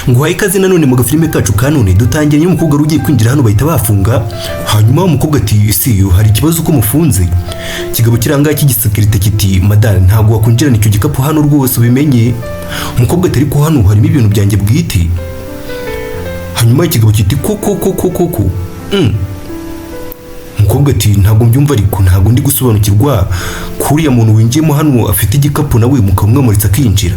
Nguhaye ikaze nanone mu gafilime kacu ka none. Dutangiranye n'umukobwa wari ugiye kwinjira hano, bahita bafunga. Hanyuma umukobwa ati: "Si hari ikibazo ko mufunze?" Ikigabo kirangaye cy'igisekirite kiti: "Madame, ntabwo wakwinjirana icyo gikapu hano rwose, ubimenye." Umukobwa ati: "Ariko hano harimo ibintu byanjye bwite." Hanyuma ikigabo kiti: "Koko koko koko?" Umukobwa ati: "Ntabwo mbyumva, ariko ntabwo ndi gusobanukirwa kuriya muntu winjiyemo hano afite igikapu, nawe mukaba mwamuritse akinjira."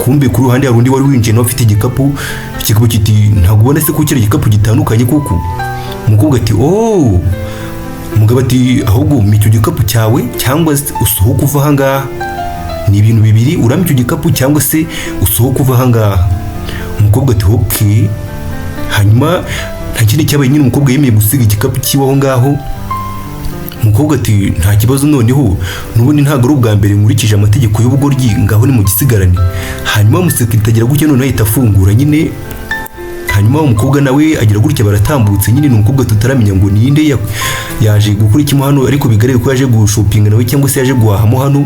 Kumbe ku ruhande hari undi wari winjiye nawe afite igikapu. Ikigabo kiti: "Ntabwo ubona se ko kiriya gikapu gitandukanye koko?" Umukobwa ati: "Oh." Umugabo ati: "Ahubwo mpa icyo gikapu cyawe cyangwa se usohoke uva ahangaha. Ni ibintu bibiri: urampa icyo gikapu cyangwa se usohoke uva ahangaha." Umukobwa ati: "Okay." Hanyuma nta kindi cyabaye nyine, umukobwa yemeye gusiga igikapu cyiwe aho ngaho. Umukobwa ati: "Nta kibazo, noneho n'ubundi ntabwo ari ubwa mbere nkurikije amategeko y'ubugoryi, ngaho ni mu gisigarane." Hanyuma umusekirite agira gutya noneho ahita afungura nyine. Hanyuma umukobwa nawe agira gutya, baratambutse nyine. Ni umukobwa tutaramenya ngo ninde, yaje gukora iki mo hano, ariko bigaragara ko yaje gushopinga nawe cyangwa se yaje guhahamo hano.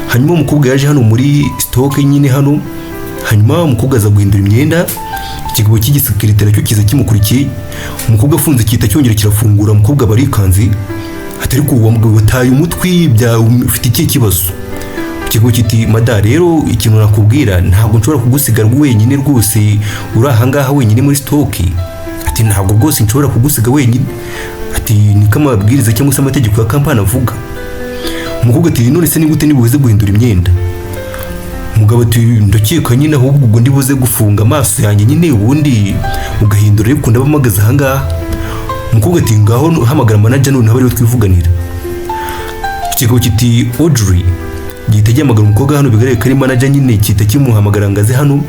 Hanyuma umukobwa yaje hano muri stock nyine hano. Hanyuma umukobwa aza guhindura imyenda, ikigabo cy'igisekirite nacyo kiza kimukurikiye. Umukobwa afunze gihita cyongera kirafungura. Umukobwa barikanze, ati: "Ariko uwo mugabo wataye umutwe, bya ufite ikihe kibazo?" Ikigo kiti: "Mada, rero ikintu nakubwira, ntabwo nshobora kugusiga wenyine rwose uri ahangaha wenyine muri stock." Ati: "Ntabwo rwose nshobora kugusiga wenyine." Ati: "Niko amabwiriza cyangwa se amategeko ya kampani avuga." Umukobwa ati: "None se ni gute nibuze guhindura imyenda?" Umugabo ati: "Ndakeka nyine ahubwo ubwo ndibuze gufunga amaso yanjye nyine, ubundi ugahindura, ariko ndaba mpagaze ahangaha." Umukobwa ati: "Ngaho hamagara manager noneho ariwe twivuganira." Ikigo kiti: "Audrey." Gihita gihamagara umukobwa hano, bigaragara ko ari manager nyine, gihita kimuhamagara ngo aze hano.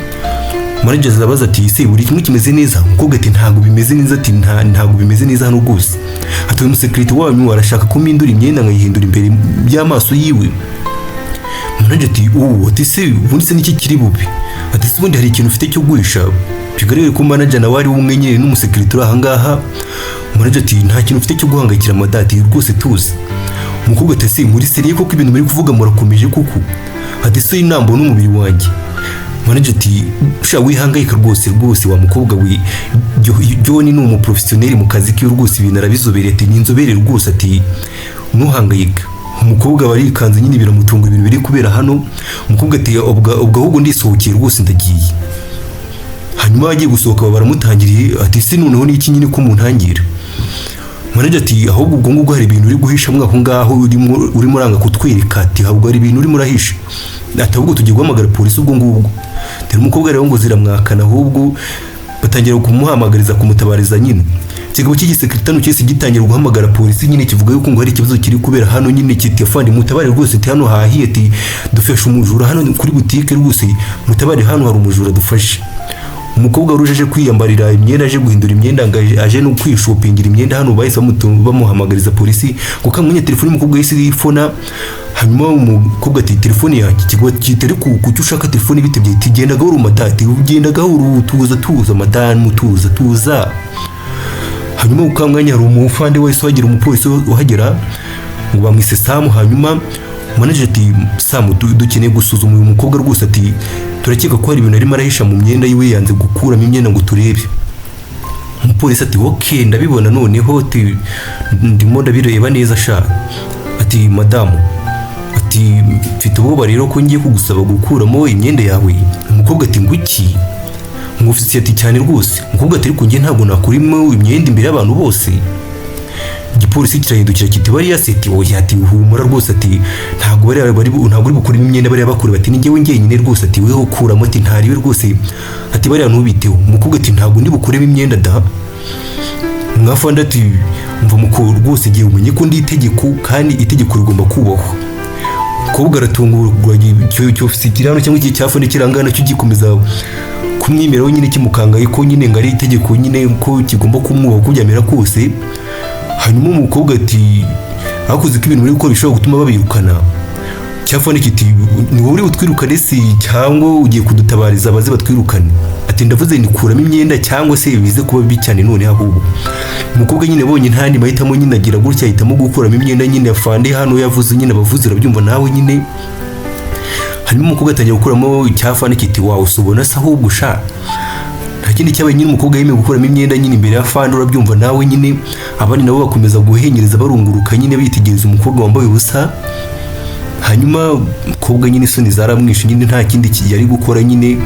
Manager azabaza ati: "Ese buri kimwe kimeze neza?" Umukobwa ati: "Ntabwo bimeze neza." Ati: "Ntabwo bimeze neza hano rwose." Ati: "Uyu musekirite wanyu arashaka kumpindura imyenda nkayihindura imbere y'amaso yiwe." Manager ati: "Ubu," ati, "se ubundi se niki kiri bube?" Ati: "Se ubundi hari ikintu ufite cyo guhisha?" Bigaragare ko manager nawe ari umwe nyine n'umusekirite uri ahangaha. Manager ati: "Nta kintu ufite cyo guhangayikira, madati, rwose tuzi." Umukobwa ati: "Se muri sérieux koko, ibintu muri kuvuga murakomeje koko?" Ati: "Se inambo n'umubiri wanjye?" Manager ati: "Sha, wihangayika rwose rwose, wa mukobwa we, John ni umuprofesiyoneri mu kazi kiwe rwose, ibintu arabizobereye." Ati: "Ni inzobere rwose." Ati: "Ntuhangayika." Umukobwa warikanze nyine, biramutunga ibintu biri kubera hano. Umukobwa ati: "Ubwo ahubwo ndisohokeye rwose, ndagiye." Hanyuma agiye gusohoka baramutangiriye, ati: "Se noneho ni iki nyine ko muntangira?" Manager ati: "Ahubwo ubwo ngubwo hari ibintu uri guhishamo aho ngaho, urimo uranga kutwereka." Ati: "Ahubwo hari ibintu urimo urahisha." Ati: "Ahubwo tugiye guhamagara polisi ubwo ngubwo." Dore umukobwa rero ngo ziramwakana, ahubwo batangira kumuhamagariza kumutabariza nyine. Ikigabo cy'igisekirite cyose gitangira guhamagara polisi nyine, kivuga yuko ngo hari ikibazo kiri kubera hano nyine, kiti: "Afande, mutabare rwose." Ati: "Hano hahiye." Ati: "Dufashe umujura hano kuri butike rwose, mutabare, hano hari umujura, dufashe." Umukobwa wari uje kwiyambarira imyenda, aje guhindura imyenda, ngo aje no kwishopingira imyenda hano, bahise bamuhamagariza polisi kuko amenya telefone. Y'umukobwa yahise ifona. Hanyuma umukobwa ati: "Telefone yanjye." Ikigo kitari kucyo ushaka telefone bitebye, ati: "Genda gahoro madati, ugenda gahoro, tuza tuza madamu, tuza tuza." Hanyuma ku mwanya hari umufande wese uhagera, umupolisi uhagera ngo bamwise Samu. Hanyuma manager ati: "Samu, dukeneye gusuzuma uyu mukobwa rwose." Ati: "Turakeka ko hari ibintu arimo arahisha mu myenda yiwe, yanze gukuramo imyenda ngo turebe." Umupolisi ati: "Ok, ndabibona noneho." Ati: "Ndimo ndabireba neza sha." Ati: "Madamu," ati, "mfite ubwoba rero ko ngiye kugusaba gukuramo imyenda yawe." Umukobwa ati: "Ngo iki?" Umufisiye ati: "Cyane rwose." Umukobwa ati: "Ariko njye ntabwo nakurimo imyenda imbere y'abantu bose." Igipolisi kirahindukira kiti: "Bariya se?" Ati: "Oya." Ati: "Humura rwose." Ati: "Ntabwo bariya bari, ntabwo uri bukuremo imyenda bariya bakure." Bati: "Ni njyewe njyenyine rwose." Ati: "Weho kuramo." Ati: "Ntariwe rwose." Ati: "Bariya ntubiteho." Umukobwa ati: "Ntabwo ndi bukuremo imyenda da." Mwafande ati: "Mva muko rwose, igihe umenye ko ndi itegeko kandi itegeko rigomba kubahwa." Umukobwa aratungurwa, icyo cyofisi kiri hano cyangwa iki cyafande kirangana cyo gikomeza kumwimeraho nyine, kimukangaye ko nyine ngo ari itegeko nyine, ko kigomba kumwubaha uko byamera kose. Hanyuma umukobwa ati: "Hakoze ko ibintu muri gukora bishobora gutuma babirukana." Cyafande kiti: "Ni wowe uri butwirukane si cyangwa ugiye kudutabariza baze batwirukane?" Ati: "Ndavuze nikuramo imyenda cyangwa se bize kuba bibi cyane noneho ahubwo." Umukobwa nyine abonye nta yandi mahitamo nyine, agira gutya ahitamo gukuramo imyenda nyine. Afande hano yavuze nyine, abavuze urabyumva nawe nyine. Hanyuma umukobwa atangira gukuramo, icyafande kiti: "Wawe usubona se ahubwo sha." Kindi cyabaye nyine, umukobwa yemeye gukuramo imyenda nyine imbere ya fandi. Urabyumva nawe nyine, abandi nabo bakomeza guhengereza, barunguruka nyine, bitegereza umukobwa wambaye ubusa. Hanyuma umukobwa nyine isoni zaramwishe nyine, nta kindi yari gukora nyine.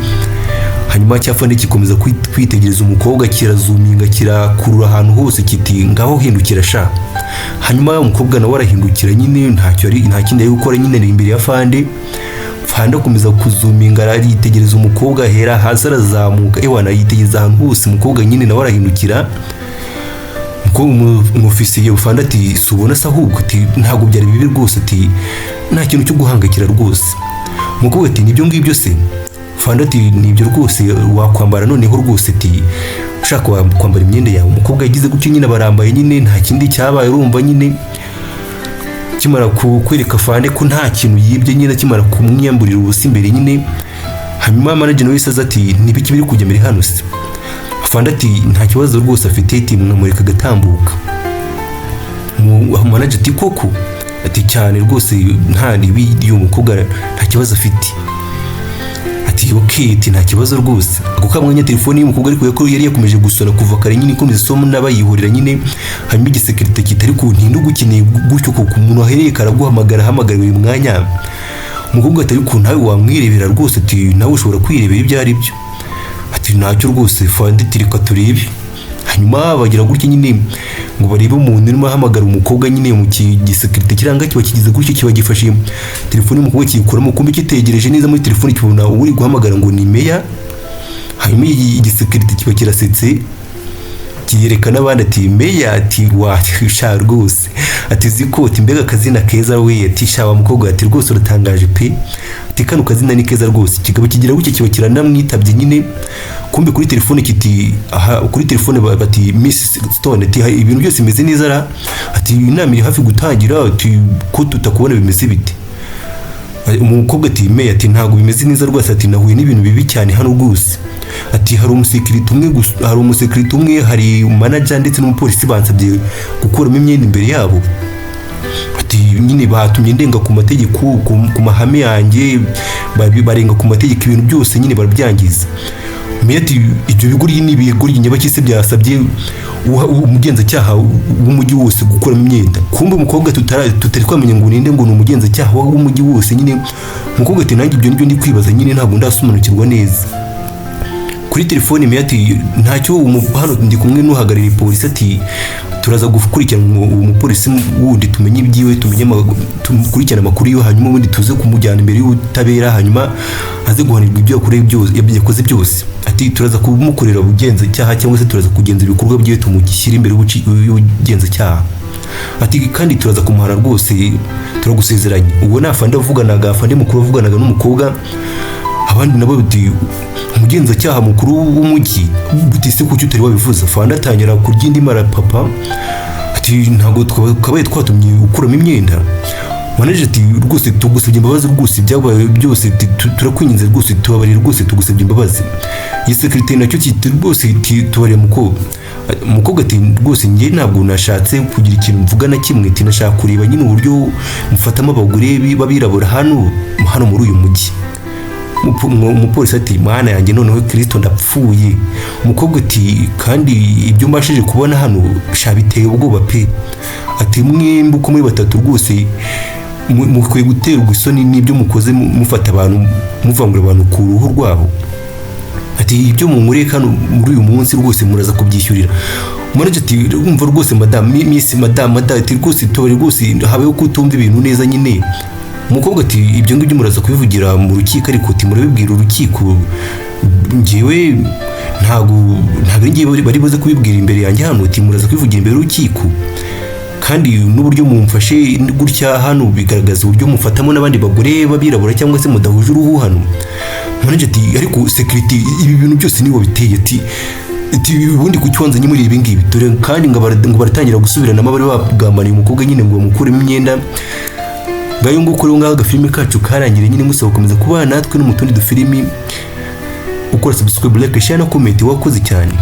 Hanyuma cyafande kikomeza kwitegereza umukobwa, kirazuminga, kirakurura ahantu hose, kiti: "Ngaho hindukira sha." Hanyuma umukobwa nawe arahindukira nyine, ntacyo ari, nta kindi ari gukora nyine, ni imbere ya fande. Fande akomeza kuzuminga, aritegereza umukobwa, ahera hasi arazamuka, ewana yitegereza ahantu hose. Umukobwa nyine nawe arahindukira. Umufisiye fande ati: "Si ubona se ahubwo?" Ati: "Ntabwo byari bibi rwose." Ati: "Nta kintu cyo guhangayikira rwose." Umukobwa ati: "Nibyo ngibyo se?" Fande ati: "Nibyo rwose, wakwambara noneho rwose." Ati: "Ushaka wakwambara imyenda yawe." Umukobwa yagize gutyo nyine, barambaye nyine, nta kindi cyabaye. Urumva nyine, kimara kwereka fande ko nta kintu yibye nyine, akimara kumwiyamburira ubusa imbere nyine. Hanyuma manager nawe aza ati: "Nibiki biri kujya mbere hano se?" Fande ati: "Nta kibazo rwose afite." Ati: "Mwamureka agatambuka." Manager ati: "Koko?" Ati: "Cyane rwose, nta ribi, uyu mukobwa nta kibazo afite." Ati: "Okay." Ati: "Nta kibazo rwose." Ako kamwanya telefone y'umukobwa, ariko ko yari yakomeje gusona kuva kare nyine, ikomeza isoma n'abayihorera nyine. Hanyuma igisekirite kitari ku ntinda ugukeneye gutyo koko, umuntu ahereye karaguhamagara, ahamagara buri mwanya. Umukobwa ati: "Ariko nawe wamwirebera rwose." Ati: "Nawe ushobora kwirebera ibyo ari byo." Ati: "Ntacyo rwose." Fande ati: "Reka turebe." Hanyuma bagira gutya nyine ngo barebe umuntu urimo ahamagara umukobwa nyine mu gisekirite kiranga, kiba kigize gutya, kiba gifashe telefone y'umukobwa, kiyikuramo. Kumbe kitegereje neza muri telefone, kibona uri guhamagara ngo ni meya. Hanyuma igisekirite kiba kirasetse, kiyereka n'abandi ati: "Meya." Ati: "Washa rwose." Ati: "Zikoti mbega akazina keza we." Ati: "Sha wa mukobwa." Ati: "Rwose uratangaje pe." Ati: "Kano kazina ni keza rwose." Kikaba kigira gutya, kiba kiranamwitabye nyine. Kumbe kuri telefone kiti aha, kuri telefone bati: "Miss Stone." Ati: "Ibintu byose bimeze neza ra?" Ati: "Inama iri hafi gutangira." Ati: "Ko tutakubona, bimeze bite?" Umukobwa ati: "Meya." Ati: "Ntabwo bimeze neza rwose." Ati: "Nahuye n'ibintu bibi cyane hano rwose." Ati: "Hari umusekirite umwe gusa, hari umusekirite umwe, hari manager ndetse n'umupolisi bansabye gukuramo imyenda imbere yabo." Ati: "Nyine batumye ndenga ku mategeko, ku mahame yanjye, barenga ku mategeko, ibintu byose nyine barabyangiza." Meya ati: "Ibyo bigoryi ni ibigoryi nyabakise byasabye umugenzacyaha w'umujyi wose gukuramo imyenda?" Kumbe umukobwa tutari twamenya ngo ninde, ngo ni umugenzacyaha w'umujyi wose nyine. Umukobwa ati: "Nanjye ibyo nibyo ndi kwibaza nyine, ntabwo ndasobanukirwa neza." Kuri telefone meya ati: "Ntacyo, hano ndi kumwe n'uhagarariye polisi." Ati: "Turaza gukurikirana uwo mupolisi wundi, tumenye ibyiwe, tumenye dukurikirane amakuru yiwe, hanyuma ubundi tuze kumujyana imbere y'ubutabera, hanyuma aze guhanirwa ibyo yakoreye byose, yakoze byose." Ati: "Turaza kumukorera ubugenzacyaha, cyangwa se turaza kugenzura ibikorwa byiwe, tumushyire imbere y'ubugenzacyaha." Ati: "Kandi turaza kumuhana rwose, turagusezeranye." Ubwo ni afande avuganaga, afande mukuru avuganaga n'umukobwa. Abandi nabo bati: "Umugenzacyaha mukuru w'umujyi?" Buti: "Se kuki utari wabivuze?" Afande atangira kurya indi mara papa, ati: "Ntabwo twakabaye twatumye ukuramo imyenda." Manager ati: "Rwose tugusabye imbabazi rwose, ibyabaye byose turakwinginze rwose, tubabarire rwose, tugusabye imbabazi." Iyi sekirite nacyo kiti: "Rwose tubarire mukobwa." Umukobwa ati: "Rwose njye ntabwo nashatse kugira ikintu mvuga na kimwe." Ati: "Nashaka kureba nyine uburyo mufatamo abagore b'abirabura hano muri uyu mujyi." Umupolisi ati: "Mana yanjye, noneho Kirisito ndapfuye." Umukobwa ati: "Kandi ibyo mbashije kubona hano sha biteye ubwoba pe." Ati: "Mwembi uko muri batatu rwose mukwiye guterwa isoni n'ibyo mukoze, mufata abantu, muvangura abantu ku ruhu rwabo." Ati: "Ibyo munkoreye hano muri uyu munsi rwose muraza kubyishyurira." Manager ati: "Wumva rwose madamu, miss, madamu, madamu." Ati: "Rwose tore rwose, habeho kutumva ibintu neza nyine." Umukobwa ati: "Ibyo ngibyo muraza kubivugira mu rukiko, ariko." Ati: "Murabibwira urukiko, njyewe ntabwo ari njyewe bari buze kubibwira imbere yanjye hano." Ati: "Muraza kubivugira imbere y'urukiko, kandi n'uburyo mumfashe gutya hano bigaragaza uburyo mufatamo n'abandi bagore b'abirabura cyangwa se mudahuje uruhu hano." Manager ati: "Ariko security, ibi bintu byose niwe wabiteye." Ati: "Ubundi kuki wanzanye muri ibi ngibi?" Dore kandi ngo baratangira gusubiranamo, bari bagambaniye umukobwa nyine ngo bamukuremo imyenda. Ngayo nguko rero, ngaho agafilime kacu karangira nyine. Musaba gukomeza kubana natwe no mu tundi dufilimi, ukora subscribe, like, share na comment. Wakoze cyane.